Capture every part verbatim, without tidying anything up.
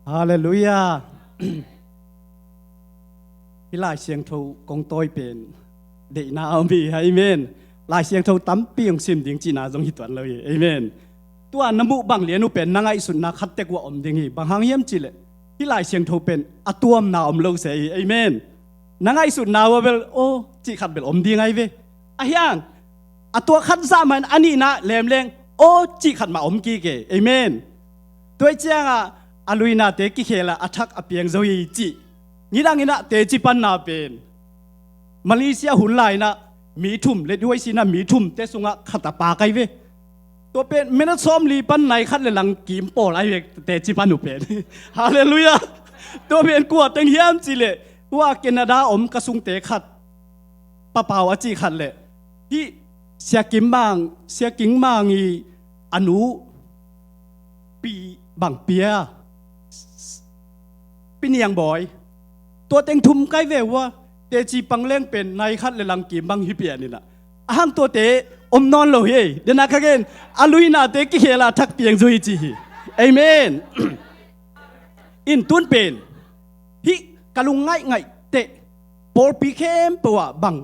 Halleluiah. Hih Lai Siangtho kong tawi pen deihna a om hi. Amen. Lai Siangtho tampi hong sim ding cihna zong hi tuan lo hi. Amen. Tua na muh bang lian uh pen na ngaihsutna khat tek uh a om ding hi. Bang hang hiam cihleh hih Lai Siangtho pen a tuamna om lo se hi. Amen. Na ngaihsutna uh a bel aw cih khat bel om ding ahi ve. Ahi hang a tua khat zah mah in a nihna lemleng aw cih khat mah om kik e. Amen. Tua ih ciangah a luinate kikhel a a thak a piang zo hi cih. Nidang in ah teci panna pen Malaysia hun lai in ah mi thum le duai sin ah mi thum te sungah khat a pak ahi ve. Tua pen minute sawmli pan nai khat le lang kim pawl ahi ve, teci pan uh pen. Halleluiah. Tua pen kua teng hiam cihleh tua Canada om ka sungte khat, Pa Pau a cih khat le hih Sia Kim Mang, Sia Kim Mang ih a nu Pi, bang Pia, Pi Niang Bawi. Tua teng thum kai ve uh a, teci pang leng pen nai khat le lang kim bang hi pian in ah. A hang tuate om nawn lo hi. Dena ka gen a luinate kikhel a thak piang zo hi ci hi. Amen. In tun pen hih ka lungngaih ngaih teh pawlpi khempeuh ah bang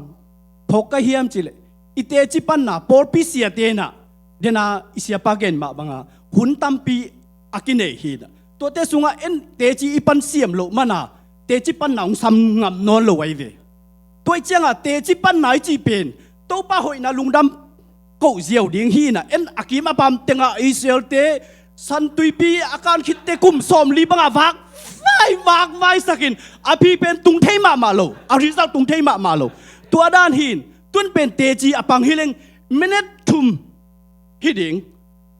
phawk ka hiam cihleh i teci panna pawlpi siate in ah, dena i siapa gen mah banga hun tampi a kinei hi in ah, tuate sungah en teci i pan siam loh mana teci panna hong sam ngam nawn lo ahi ve. Tua ih ciangah teci panna i cih pen Topa hoihna lungdam koh ziau ding hi in ah, en a kim a pam tengah Israelte San Tuipi a kan khitte kum sawmli bangah vak vai vak vai sakin a phi pen tung thei mahmah lo, a result tung thei mahmah lo. Tua dan hi in tun pen teci a pang hi leng minute thum hi ding.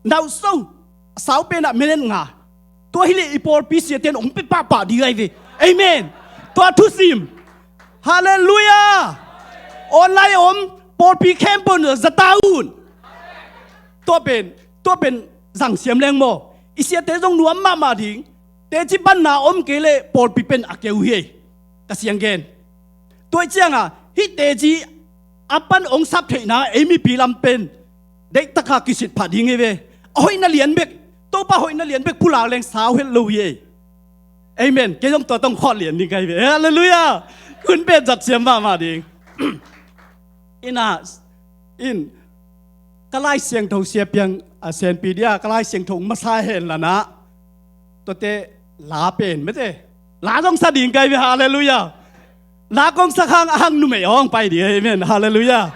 Nauso sau pen ah minute nga. Tua hileh i pawlpi siate in hong pia pahpah ding ahi ve. Amen. Tua thusim. Halleluiah. Online om pawlpi khempeuh in zata un. Tua pen, tua pen zang siam leng maw, i siate zong nuam mahmah ding. Teci panna om kei leh pawlpi pen a keu hi ei. Ka siang gen. Tua ih ciangah hih teci a pan hong sap theihna ei mipi lam pen deihtaka kisit phah ding hi ve. A hoihna lian bek, Topa hoihna lian bek pulak leng sau het lo hi ei. Amen. Kei zong tua tawh khawt lian ding ka hi ve. Halleluiah. Hun pen zat siam mahmah ding. In ah, in ka Lai Siangtho sia piang a senpi dia ka Lai Siangtho masa hen lanah tuate la pen mete la zong sa ding ka hi ve. Halleluiah. La kong sa khang a hang numei awng pai ding. Amen. Halleluiah.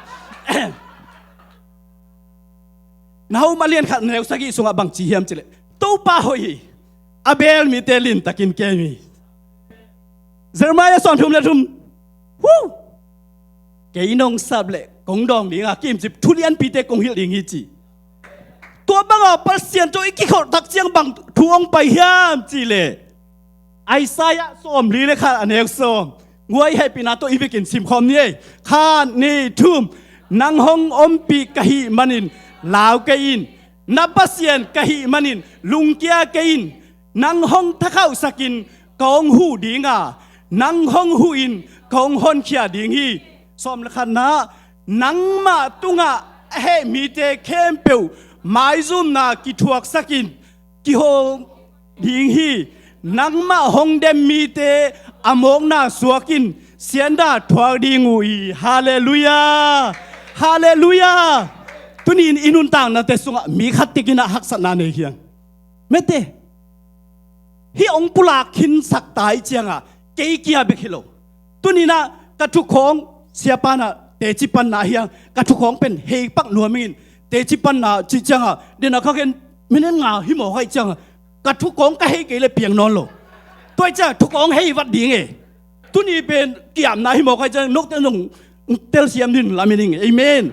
Nahum a lian khat neu sagih sungah bang ci hiam cihleh Topa hoih hi. A beel mite lintakin kem hi. Jeremiah sawmthum le thum. Hu! Kei nong sap leh kong dawng dinga kimcip thu lianpite kong hilh ding hi ci. Tua banga Pasian tawh i kikholh tak ciang bang thu hong pai hiam cihleh Isaiah sawmli le khat a neu sawm. Nguai hehpihna tawh i vekin simkhawm ni ei. Khat, nih, thum. Nang hong ompih ka hih manin lau kei in. Na Pasian ka hih manin lungkia kei in. Nang hong thakhauhsakin ka hong huh dinga, nang hong huhin ka hong honkhia ding hi. Sawm le khatna, nangmah tungah a heh mite khempeuh maizumna kithuaksakin kiho ding hi. Nangmah hong dem mite a mawkna suakin sianda thuak ding uh hi. Halleluiah. Halleluiah. Tunin i nuntaknate sungah mi khat tekin ah haksatna nei hiang. Mete, hih hong pulak khinsak ta ih ciangah kei kia bek hi lo. Tuninah ka thukhawng siapanah teci panna hiang ka thukhawng pen hei pak nuam ingin teci panna cih ciangah dena ka gen minute nga hi mawk aih ciangah ka thukhawng ka hei kei le piang nawn lo. Tua ih ciangah thukhawng hei vat ding e. Tuni pen kiamna hi mawk aih ciang nokte nong telsiam din lamin ing. Amen.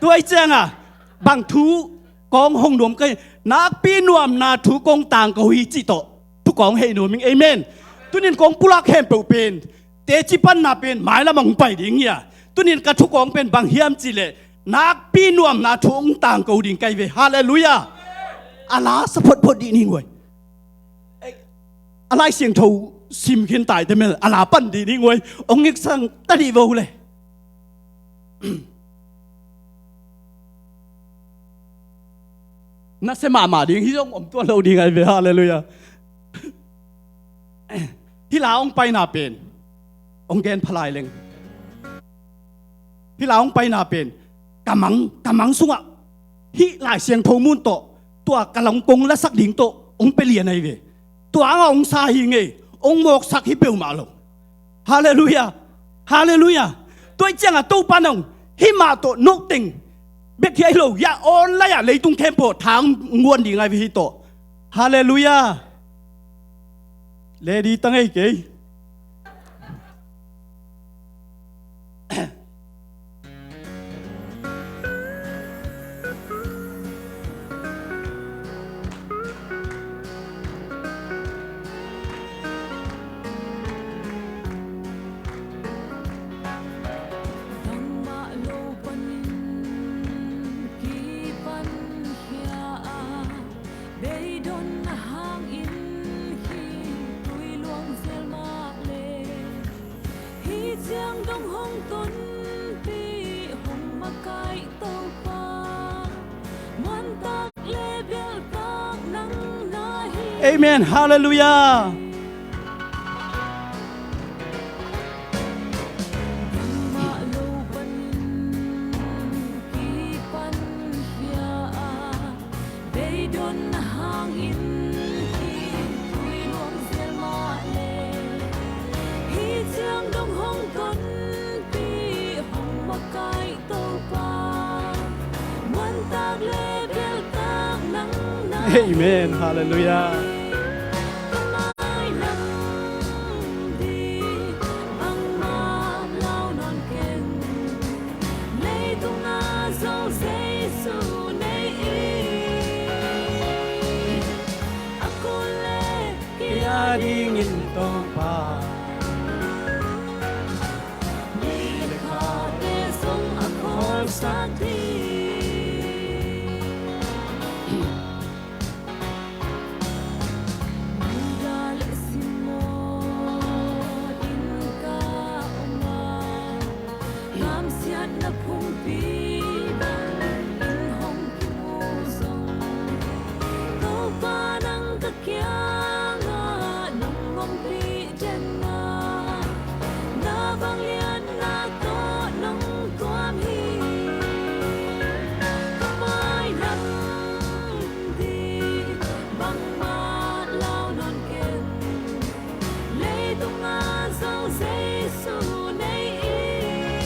Tua ih ciangah bang thu kong hong nuam kei, nakpi nuamna thu kong tangko hi cih tawh thu kong hei nuam ing. Amen. Tunin kong pulak khempeuh pen teci panna pen mailam ah hong pai ding hi a, tunin ka thu kong pen bang hiam cihleh nakpi nuamna thu hong tangko ding kai ve. Halleluiah. A la sa photphot dih ni nguai. A Lai Siangtho sim khin taite mel a la pan dih ni nguai. Hong iksang ta dih vo le. Na se mahmah ding hi zong om tuan lo ding ai ve. Halleluiah. Hih la hong paina pen hong gen pha lai leng. Hih la hong paina pen ka mang, ka mang sungah hih Lai Siangtho mun tawh tua ka long kong lasak ding tawh hong pia lian ahi ve. Tua hangah hong sa hi ngei, hong mawksak hi peuhmah lo. Halleluiah. Halleluiah. Tua ih ciangah Topa nong hih mah tawh note teng bek hi ahi lo, ya online ah leitung khempeuh thang nguan ding ahi ve hih tawh. Halleluiah. Lady tang ei kei. Nangmah lo panin kipan khia a, beidonna hangin khi tui luang zel mah le. Hi ciang dong hong tonpih hong makaih Topa, muantak le beltak nang na hi. Amen. Halleluiah. Nangmah lo panin kipan khia a, beidonna hangin khi tui luang zel mah le. Hi ciang dong hong tonpih hong makaih Topa, muantak le beltak nang na. Amen. Halleluiah. Ka mai lam di bangmah lau nawn keng. Leitung a zong Jesu nei in, a kul le kei a dingin Topa, ni le khate zong a khawlsak ding. Judah le Simon innka om a, gamsiatna phungpi bangin hong kimu zong, Topa nang ka kiangah nong ompih den a, na vangliatna tawh nong tuam hi. Ka mai lam di bangmah lau nawn keng. Leitung a zong Jesu nei in,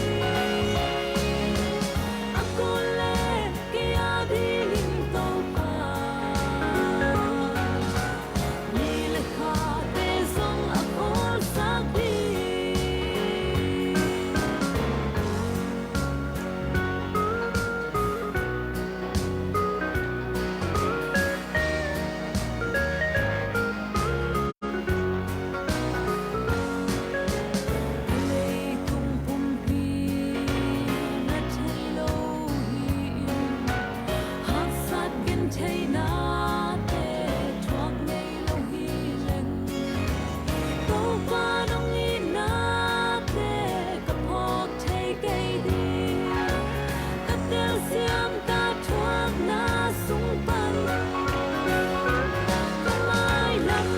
a kul le kei a dingin Topa, ni le khate zong a khawlsak ding. Leitung pumpi na thei lo hi in, haksat gentheinate thuak ngei lo hi leng, Topa nong itnate ka phawk thei kei ding. Ka telsiam ka thuakna sung pan, ka mai lam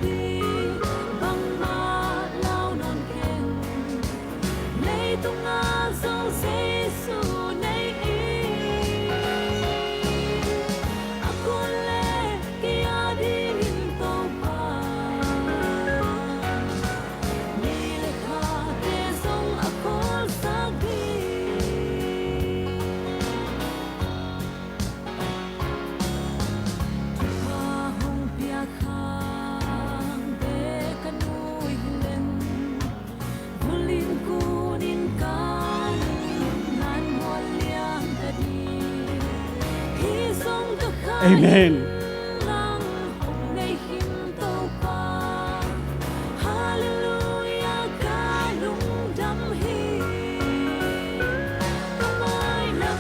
di bangmah lau nawn keng. Leitung a zong Jesu nei in, a kul le kei a dingin Topa, ni le khate zong a khawlsak ding. Thupha hong pia khangte ka nuih hi leng, vul in kun in kan ngan mual liang ka ding. Hi zong ka kha, Amen, in nang hong nei khin Topa. Halleluiah, ka lungdam hi. Ka mai lam,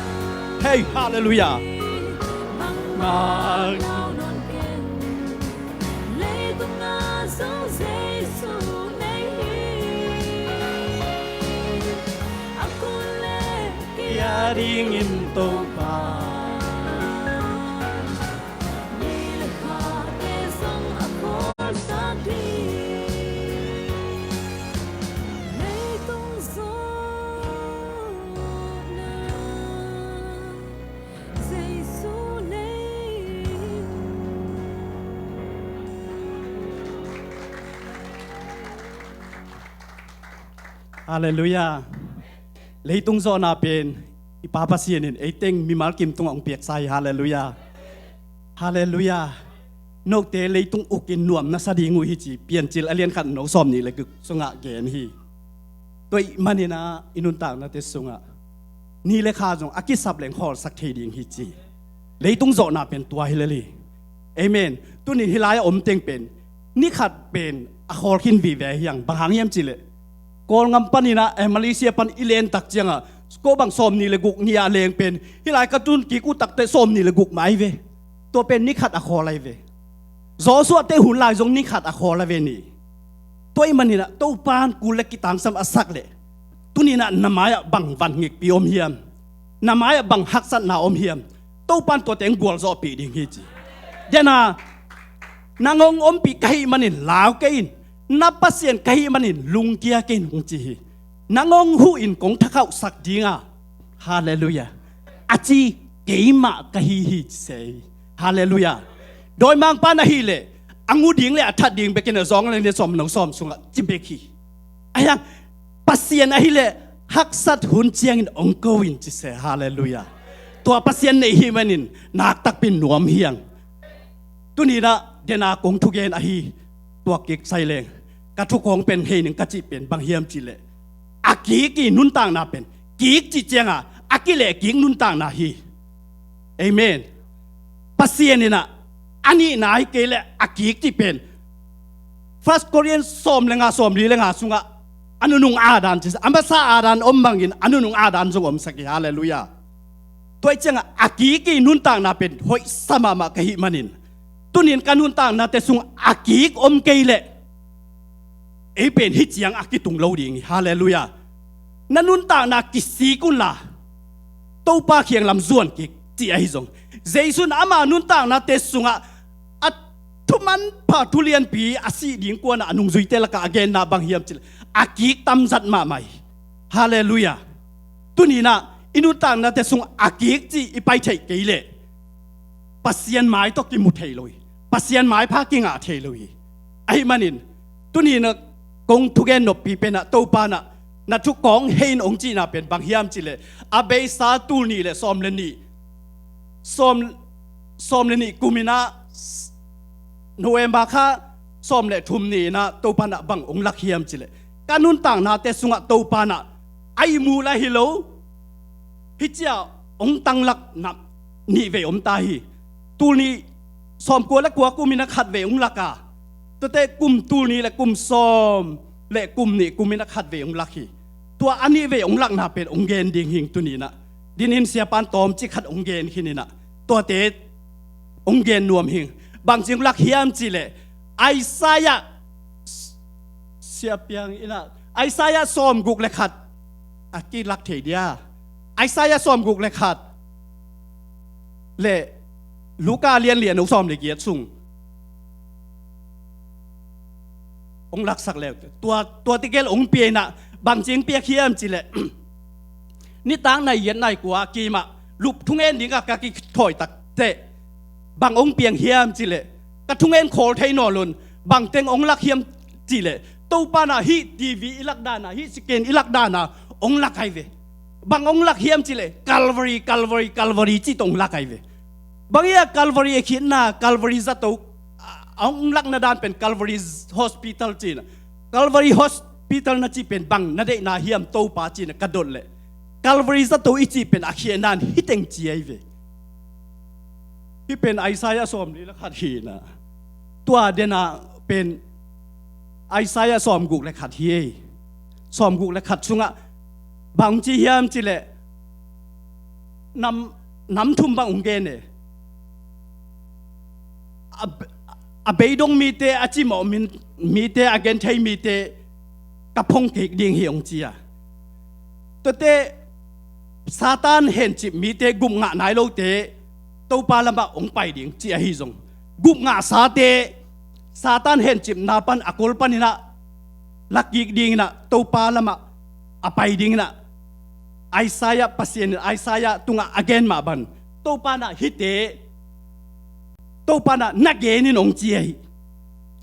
hey, halleluiah, bangmah lau nawn keng. Leitung a zong Jesu nei hi. A kul le kei a dingin Topa, ni le khate zong a khawlsak ding. Halleluiah. Leitung zawhna pen i Pa Pasian in eiteng mimal kim tungah hong piaksa hi. Halleluiah. Halleluiah. Note leitung ukin nuam na sa ding uh hi ci Piancil a lian khat, no sawm nih le guk sungah gen hi. Tua ahih manin ah i nuntaknate sungah ni le kha zong a kisap leng khawlsak thei ding hi ci. Leitung zawhna pen tua hi lel hi. Amen. Tuni hih lai-ah om teng pen ni khat pen a khawl khin vive hi hang. Bang hang hiam cih leh Kawlgam panin ah, eh, Malaysia pan i len tak ciangah, ko bang sawm nih le guk ni-a leng pen hih lai ka tun kik uh tak teh sawm nih le guk mah ahi ve. Tua pen ni khat a khawl ahi ve. Joshua-te hun lai zong ni khat a khawl ahi ve ni. Tua ahih manin ah Topa'n kul le kitangsam a sak leh, tuni-in ah na mai-ah bang van ngikpi om hiam? Na mai-ah bang haksatna om hiam? Topa'n tuate hong gualzawhpih ding hi ci. Dena, nang hong ompih ka hih manin lau kei in, na Pasian ka hih manin lungkia kei in, hong ci hi. Nang hong huh in kong thakhauhsak ding a, halleluiah, a ci keimah ka hi hi ci se hi. Halleluiah. Dawimangpa'n ahih leh a ngu ding le a that ding bekin a, Zawng a lian sawm, no sawm sungah ci bek hi. Ahi hang Pasian ahih leh haksat hun ciangin hong ko in ci se. Halleluiah. Tua Pasian na hih manin nakpi takin nuam hi hang. Tuni-in ah dena kong thugen ahi, tua kik sai leng, ka thukhawng pen hei ning ka cih pen bang hiam cih leh, a kik i nuntakna pen kik cih ciangah a kilehkik nuntakna hi. Amen. Pasian in ah a nihna hi kei leh a kik cih pen First Corinthians sawm le nga, sawm li le nga sungah a nunung Adam ci, a masa Adam om bangin a nunung Adam zong omsak hi. Halleluiah. Tua ahih ciangah a kik i nuntakna pen hoihsa mahmah ka hih manin, tuni-in ka nuntaknate sung a kik om kei leh ei pen hih ciang a kitung lo ding hi. Halleluiah. Na nuntakna kisik unla, Topa kiang lam zuan kik ci ahi zong, Jesu'n ama nuntaknate sungah a thu manpha thu lianpi a sih ding kuanah a nungzuite lakah a genna bang hiam cih leh, a kik tamzat mahmah hi. Halleluiah. Tuni-in ah i nuntaknate sung a kik cih i pai theih kei leh Pasian mai tawh kimu thei lo hi. Pasian maipha kingah thei lo hi. Ahih manin tuni-in ah kong thugen noppi pen ah, Topa'n ah na thukhawng hei in hong cihna pen bang hiam cih leh, a beisa tul nih le sawm le nih, sawm, sawm le nih kum in ah, November kha sawm le thum ni-in ah Topa'n ah bang hong lak hiam cih leh, ka nuntaknate sungah Topa'n ah a ihmu lah hi lo, hih ciang hong tanglakna nih vei om ta hi. Tul nih sawmkua le kua kum in ah khat vei hong lak a, tuate kum tul nih le kum sawm le kum nih kum in ah khat vei hong lak hi. Tua a nih vei hong lakna pen hong gen ding hi ing tuni-in ah. Dinin siapa'n tawmcik khat hong gen khin in ah, tuate hong gen nuam hi ing. Bangci hong lak hiam cih leh, Isaiah, Sia Piang in ah, Isaiah sawmguk le khat a kilak thei dia. Isaiah sawmguk le khat le Luka lian li, no sawm le giat sung hong laksak le, tua, tua tegel hong pia in ah, bangci hong piak hiam cih leh, nitak nai giat nai kua kim ah lup thungen dingah ka kithawi tak teh, bang hong piang hiam cih leh, ka thungen khawl thei nawn lo in, bang teng hong lak hiam cih leh, Topa'n ah hih T V i lak dan a, hih screen i lak dan a hong lak ahi ve. Bang hong lak hiam cih leh, Calvary, Calvary, Calvary cih tawh hong lak ahi ve. Bang hia Calvary a khitna, Calvary zato, a, a hong lakna dan pen Calvary Hospital ci-in ah. Calvary Hospital na cih pen bang na deihna hiam Topa ci-in ah ka dot leh, Calvary zato i cih pen a khiatna in hih teng ci ahi ve. Hih pen Isaiah sawmli le khat hi in ah. Tua dena pen Isaiah sawmguk le khat hi ei. Sawmguk le khat sungah bang ci hiam cih leh, nam, nam thum bang hong gen e. A, a beidong mite, a cimawh min, mite, a genthei mite ka phong kik ding hi hong ci a. Tuate Satan hencip mite, gupngah nai lote Topa lamah hong pai ding ci ahi zong, gupngah sate Satan hencipna pan a kol panin ah lakik dingin ah Topa lamah a pai dingin ah Isaiah, Pasian in Isaiah tungah a gen mah bang, Topa in ah hihte, Topa in ah na genin hong ci ahi.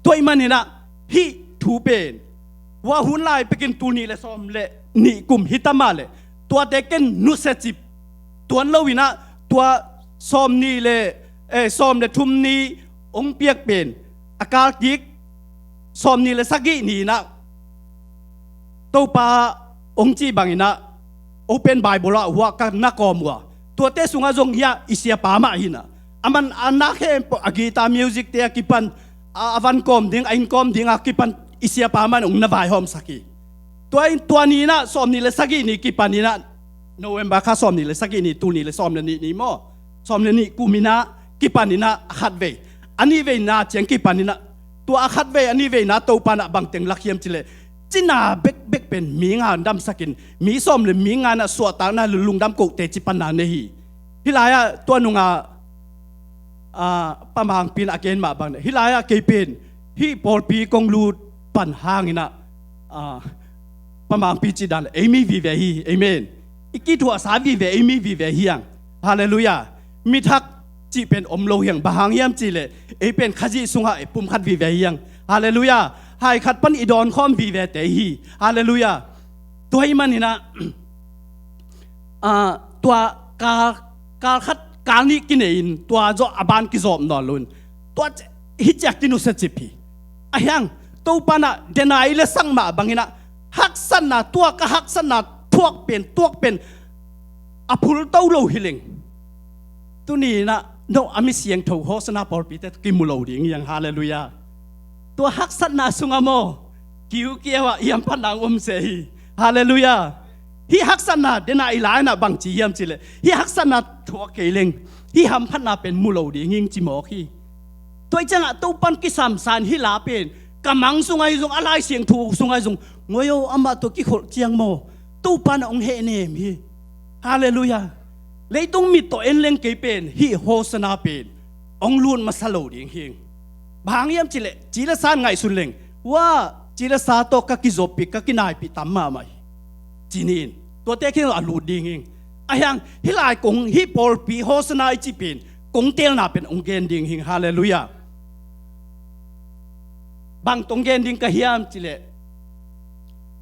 Tua ahih manin ah hih thu pen Hua hun lai pekin tul nih le sawm le nih kum hi ta mah leh, tuate ken nusiacip tuan lo inah, tua sawm nih le, eh, sawm le thum ni hong piak pen a kal kik sawm nih le sagih ni inah Topa hong cih bang inah Open Bible ah hua ka na kawm uh a, tuate sungah zong hiah i siapa mah hi inah, a man a na khempeuh, a guitar music te a kipan, a, a van kawm ding, a inn kawm ding a kipan i siapa mah in hong na vaihawmsak hi. Tua in tua ni inah sawm nih le sagih ni kipan inah, November kha sawm nih le sagih ni, tul nih le sawm le nih ni maw, sawm le nih kum inah kipan inah a khatvei, a nihveina ciang kipan inah, tua a khatvei a nihveina Topa inah bangteng lak hiam cih leh, cina bekbek pen mi nga damsakin, mi sawm le mi nga inah suahtakna le lungdam koh teci panna nei hi. Hih lai-ah tua nungah, ah, Pa Mangpi in a gen mah bang, hih lai-ah kei pen hih pawlpi kong lut pan hang inah, ah, Pa Mangpi cih dan ei mi vive hi. Amen. I kithuahsa vive ei mi vive hi hang. Halleluiah. Mithak cih pen om lo hi hang. Bang hang hiam cih leh, ei pen Khazih sungah ei pumkhat vive hi hang. Halleluiah. Hai khat pan i dawnkhawm vivete hi. Halleluiah. Tua ahih man inah, ah, tua kal, kal khat, kal nih kinei in tua zawh a ban kizawp nawn lo in, tua ci-, hih ciah kinusiacip hi. Ahi hang Topa inah dena i lesak mah bang inah, haksatna, tua ka haksatna thuak pen, tuak pen a phulto lo hi leng, tuni inah no a mi siangtho Hosanna pawlpite kimu lo ding hi hang. Halleluiah. Tua haksatna sungah maw, kiukiau ah i hamphatna hong om se hi. Halleluiah. Hih haksatna dena i lai inah bangci hiam cih leh, hih haksatna thuak kei leng hih hamphatna pen mu lo ding hing ci mawk hi. Tua ih ciangah Topa in kisamsa in hih la pen ka mang sungah hi zong, a Lai Siangtho sungah hi zong, ngoi aw, amah tawh kikholh ciang maw, Topa inah hong hehnem hi. Halleluiah. Leitung mit tawh en leng kei pen hih Hosanna pen hong lut masa lo ding hing. Bang hang hiam cih leh, ci le sa in ngaihsun leng, ua, ci le sa tawh ka kizoppih, ka kinaipih tam mahmah hi, ci ni in, tuate khin a lut ding hing. Ahi hang hih lai kong, hih pawlpi Hosanna i cih pen kong teelna pen hong gen ding hing. Halleluiah. Bang tawh hong gen ding ka hiam cih leh,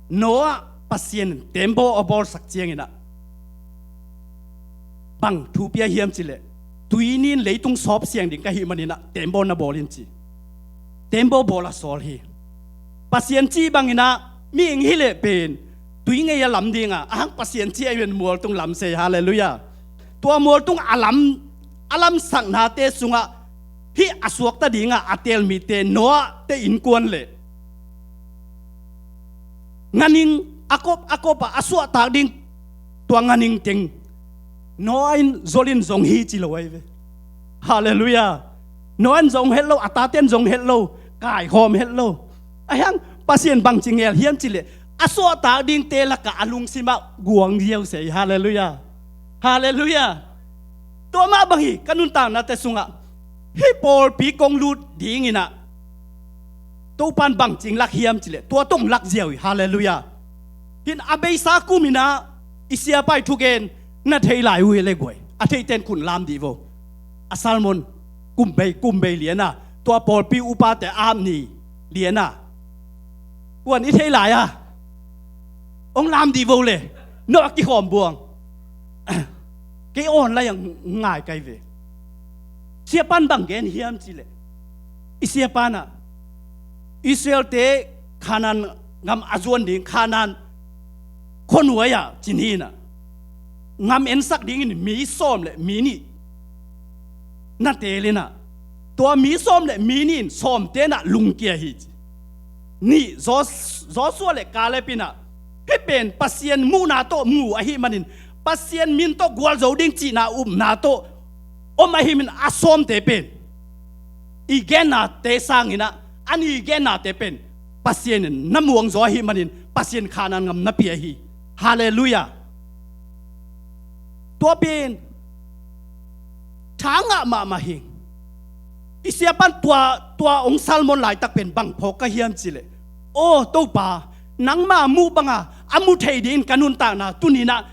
Noah Pasian in tembaw a bawlsak ciang inah bang thu pia hiam cih leh, tui ni in leitung sawp siang ding ka hih man inah tembaw na bawl in ci. Tembaw bawl a sawl hi. Pasian cih bang inah mihing hi leh pen tui ngei a lam ding a, ahi hang Pasian cih ahih man mualtung lam se hi. Halleluiah. Tua mualtung a lam, a lamsaknate sungah hih a suakta dingah a teel mite, Noah te innkuan le nganing a kop, a kop ah a suahtak ding tua nganing teng Noah in zol in zong hi ci lo ahi ve. Halleluiah. Noah in zong het lo, a tate in zong het lo, kaikhawm het lo. Ahi hang Pasian bangci ngel hiam cih leh, a suahtak dingte lakah a lungsim ah guang ziau se hi. Halleluiah. Halleluiah. Tua mah bang hi, ka nuntaknate sungah hih pawlpi kong lut ding inah Topa in bangci hong lak hiam cih leh, tua tawh hong lak ziau hi. Halleluiah. Hin a beisa kum inah i siapa ii thugen na thei lai uh hi leh guai, a theite in khut lam dih vo. A sermon kum bei, kum bei lian a, tua pawlpi upate ap ni lian a, kuan i thei lai a, hong lam dih vo le, no a kikhawm buang. Kei online ah ngai kai ve. Siapa in bang gen hiam cih leh, i siapa in ah Israelte Kanaan gam a zuan ding, Kanaan khuanuai ah ci ni in ah, ngam ensak dingin mi sawm le mi nih na teel in ah, tua mi sawm le mi nih in sawmte in ah lungkia hi ci. Nih, Jos-, Joshua le Kaleb in ah, hih pen Pasian muhna tawh mu ahih manin, Pasian min tawh gualzo ding cihna upna tawh om ahih manin a sawmte pen i gennate sangin ah, a nih gennate pen Pasian in na muangzaw ahih manin Pasian Kanaan gam na pia hi. Halleluiah. Tua pen tha ngah mahmah hi. I siapa in tua, tua hong sermon laitak pen bang phawk ka hiam cih leh, aw Topa, nangma muh banga a mu thei dingin ka nuntakna tuni in ah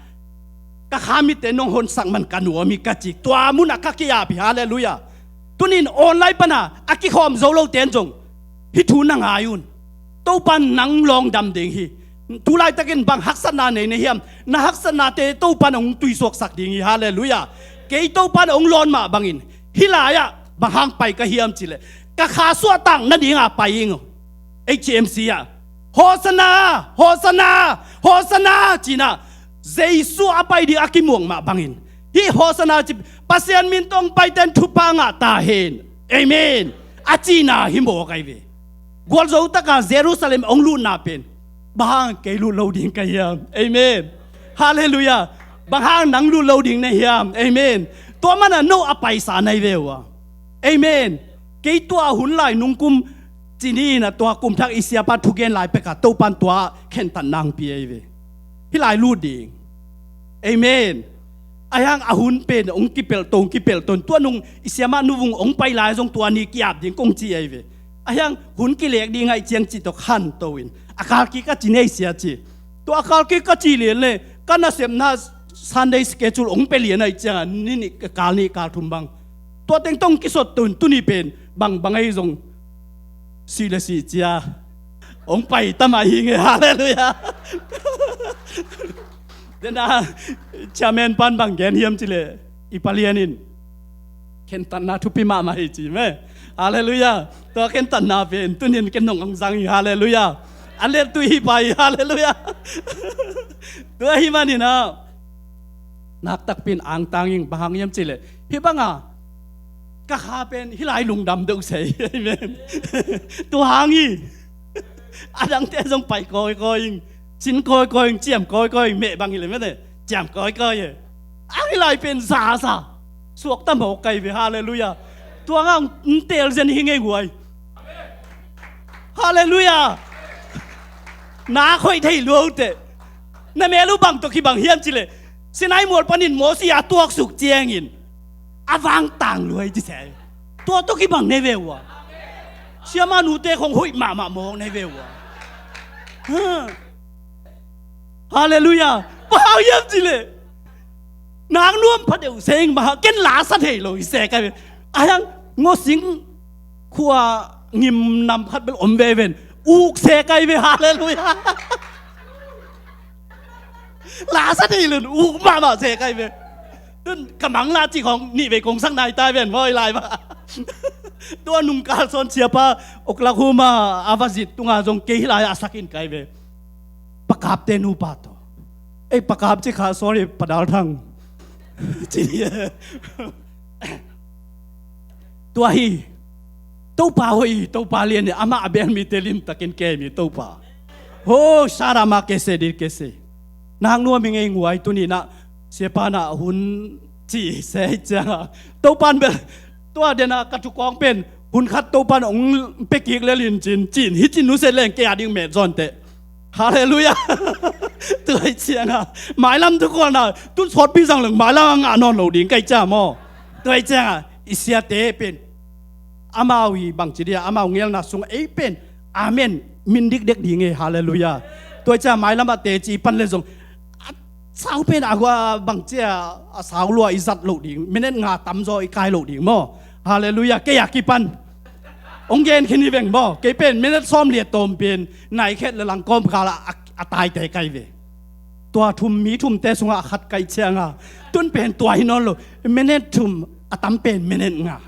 ka kha mitte nong honsak man ka nuam hi ka ci. Tua munah ka ki-ap hi. Halleluiah. Tuni in online pana a kikhawm zo lote in zong hih thu na ngai un. Topan nang lawng dam ding hi. Tulaitakin bang haksatna nei na hiam? Na haksatnate Topan hong tuisuaksak ding hi. Halleluiah. Kei Topan hong lawn mah bangin hih lai-ah bang hang pai ka hiam cileh, ka kha suahtak nadinga pai ing. H M C ah, Hosanna, Hosanna, Hosanna, cinah Jesu a pai ding a kimuang mah bangin, hih Hosanna ci, Pasian min tawh hong paiten thupha ngah ta hen, amen, a cina hi mawk ahi ve. Gualzo taka Jerusalem hong lutna pen, bang hang kei lut lo ding ka hiam? Amen. Halleluiah. Bang hang nang lut lo ding na hiam? Amen. Tua mana no a paisa nai ve uh a. Amen. Kei tua hun lai nungkum cini inah tua kumthak i siapa thugen lai peka Topan tua khentat nangpi ahi ve. Hih lai lut ding. Amen. Ahiang a hun pen hong kipelh to, hong kipelh ton, tua nung i siamah nuvung hong pai lai zong tua ni ki-ap ding kong ci ahi ve. Ahiang hun kilek ding ahi ciang cih tawh khanto in a kalkik a ci nei sia ci. Tua a kalkik ka ci lian le ka nasepna Sunday schedule hong pia lian ahi cianga ni nih kal nih kal thum bang tua teng tawh hong kisot to in tuni pen bang bang ahi zong si le si cia hong pai tamah hi nge. Halleluiah. Dena chairman pan bang gen hiam cileh, i palian in khentatna thupi mahmah hi ci me. Halleluiah. Tua khentatna pen tunin ken nong hong zang hi. Halleluiah. A let tu hi pai. Halleluiah. Tua hi maninah naktakpin angtang ing, bang hang hiam cileh, hih banga ka kha pen hih lai lungdam deuh sei. Amen. Tua hang hi. A dangte zong pai kawikawi ing, cin kawikawi ing, ciam kawikawi ing, meh bang hileh mete ciam kawikawi e. A hih lai pen zaza suakta mawk kai ve. Halleluiah. Tua ngah hong tel zen hi ngei guai. Halleluiah. Na khoih thei luaute. Na mel uh bang tawh kibang hiam cileh, Sinai mual panin Mosi a tuaksuk ciangin a vangtang luai ci se. Tua tawh kibang nei ve uh a. Siamah nute khong hoih mahmah mawk nei ve uh a. Halleluiah. Bang hang hiam cileh, nang nuam pha deuh seng bang hang, ken lasa thei lo hi se kai ve. Ahiang ngawsing khua ngim nam khat bel om veven uk se kai ve. Halleluiah. Lasa thei lo in uk mahmah se kai ve. Tun ka mangla cih khong nih vei kong sak nai tai ven maw i lai mah. Tua nungkal sawn siapa Oklahoma a va zit tunga zong kei hih lai-ah a sak in kai ve. Pakapte nupa tawh. Ei, pakap ci kha, sorry, padal thang. Ci hi. Tua hi. Topa hoih hi, Topa lian hi, amah a bel mite limtakin kem hi Topa. Ho, sarama kese di kese. Nang nuam hi ngei guai tuninah siapa nah hun ci se cianga Topan bel tua dena ka thukawng pen hun khat Topan hong pekik lelin cin cin hi cin nusia leng kei a ding met zawnte. Halleluiah. Tua hi cianga mailam thukualna tun sawtpi zang leng mailam a ngah nawn lo ding kai cia maw? Tua hi cianga i siate pen amau hi bangci dia amau ngelna sung ei pen amen min dikdek ding e. Halleluiah. Tua hi cianga mailam a teci pan le zong a sau pen a hua bangcia a sau lua i zat loh ding, minute nga tamzaw i kai loh ding maw? Halleluiah. Kei a kipan hong gen khin hi veng maw? Kei pen minute sawm liat tawm pen nai khet le langkawm kala a, a taite kai ve. Tua thum mi thumte sungah a khat kai cianga tun pen tua hi nawn lo. Minute thum, a tam pen minute nga.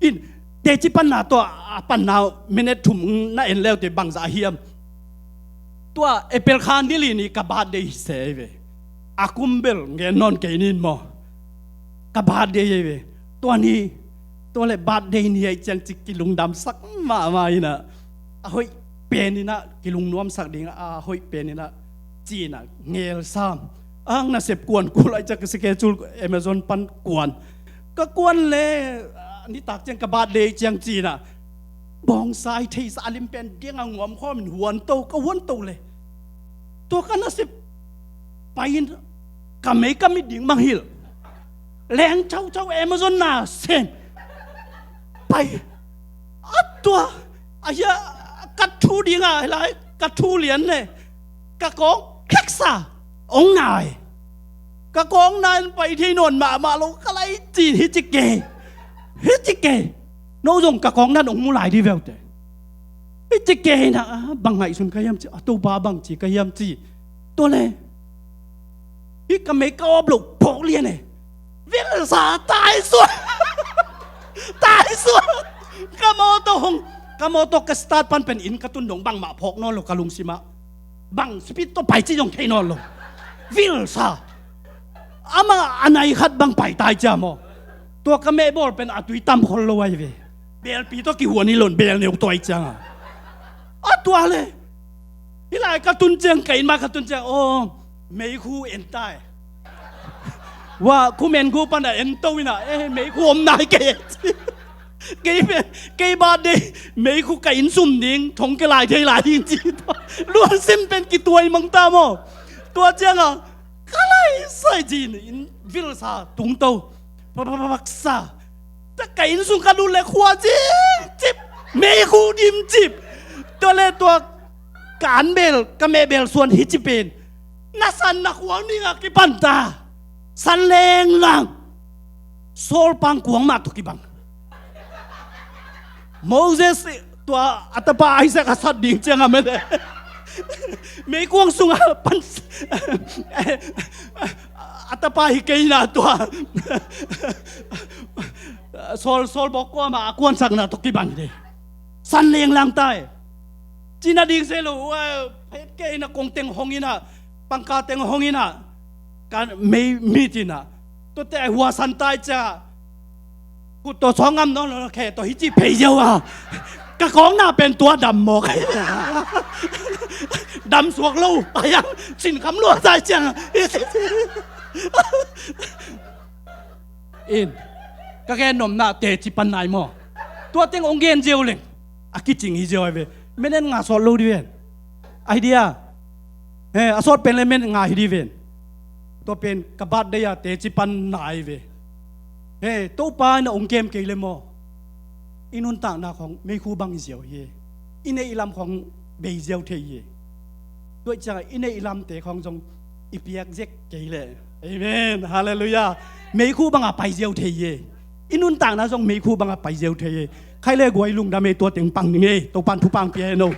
In teci panna tua a panna minute thum na en leute bangzah hiam? Tua April kha ni li ni ka birthday hi se ve. A kum bel ngen nawn kei nin maw? Ka birthday hi ve. Tua ni tua le birthday ni ahi ciang ci kilungdamsak mahmah inah a hoih pen inah kilungnuamsak ding a hoih pen inah ci inah ngelsam ang nasep kuan kul ahi ciang ka schedule Amazon pan kuan ka kuan le nitak ciang ka birthday ciang ci inah bawngsa i theisa a lim pen diang a nguam khawmin huanto ka huanto le tua ka nasep pai in ka mei ka mit ding manghilh leng chauchau Amazon na sem pai a tua a hia ka thu dinga lai ka thu lian le ka kawng kheksa ong nai ka kawng nan pai thei nawn mahmah lo ka lai cin hi ci ke hi ci ke no zong ka kawng nan ong mu lai di veute. Hih ci kei na, ah, bang ngaihsun ka hiam ci, a Topa bang ci ka hiam ci. Tua le, hih ka mei ka awp loh phawk lian e. Vilsa tai suak. Tai suak. Ka mawtaw hong, ka mawtaw ka start pan pen inn ka tun dong bangmah phawk nawn lo ka lungsimah. Bang speed tawh pai ci zong thei nawn lo. Vilsa. Amah a nai khat bang pai tai cia maw. Tua ka meh bawl pen a tui tam khol lo ai ve. Belpi tawh kihuan hi lon bel neu tawi cianga. A tua le. Hih lai ka tun ciang ka inn mah ka tun ciang. Aw, meikhu en tai. Wa, khu men khu pan a en to ina. Eh, meikhu om nai kei. Kei pen, kei birthday, meikhu ka inn sum ding, thong ke lai thei lai ding ci. Luan sim pen kituai mang ta maw. Tua cianga, ka lai sai cin, inn vilsa, tungto. Paksa. Ta ka inn sung ka lut le khua cip cip. Meikhu dim cip. Tua le tua ka an bel, ka meh bel suan hi ci pen. Na san na khuang ding a kipan ta. San leng lang. Saul pang kuang mah tua kibang. Moses tua a tapa Isaac a sat ding ciang a mete. Meikuang sunga pan a tapa hi kei na tua. Saul, Saul bawk kuama a kuansakna tua kibang hi de. San leng lang tai. Cina ding se lo, eh, phet kei na kong teng hong ina, pangka teng hong ina, ka mei mit ina. Tua te ai hua san tai cia. Kut tawh sawng ngam nawn lo khe tawh hi ci phei ziau a. Ka kawng na pen tua dam mawk. Dam suak lo. Ayang cin kham lua zai ciang. In. Ka gen nopna teci pan nai maw. Tua teng ong gen ziau leng. A kicing hi ziau ai ve. Menen nga sawt lo di ven. Idea. He, a sawt pen le men nga hi di ven. Tua pen ka birthday a teci pan nai ve. He, Topa na ong kem kei le maw. I nuntakna khong meikhu bang ziau hi. I neih i lam khong bei ziau thei hi. Tua ciang i neih i lamte khong zong i piak zek kei le. Amen. Halleluiah. Meikhu banga pai ziau thei hi. I nuntakna zong meikhu banga pai ziau thei hi. Khai le guai lungdam ei tua teng pang ning ei. Topan thupang pia ei no.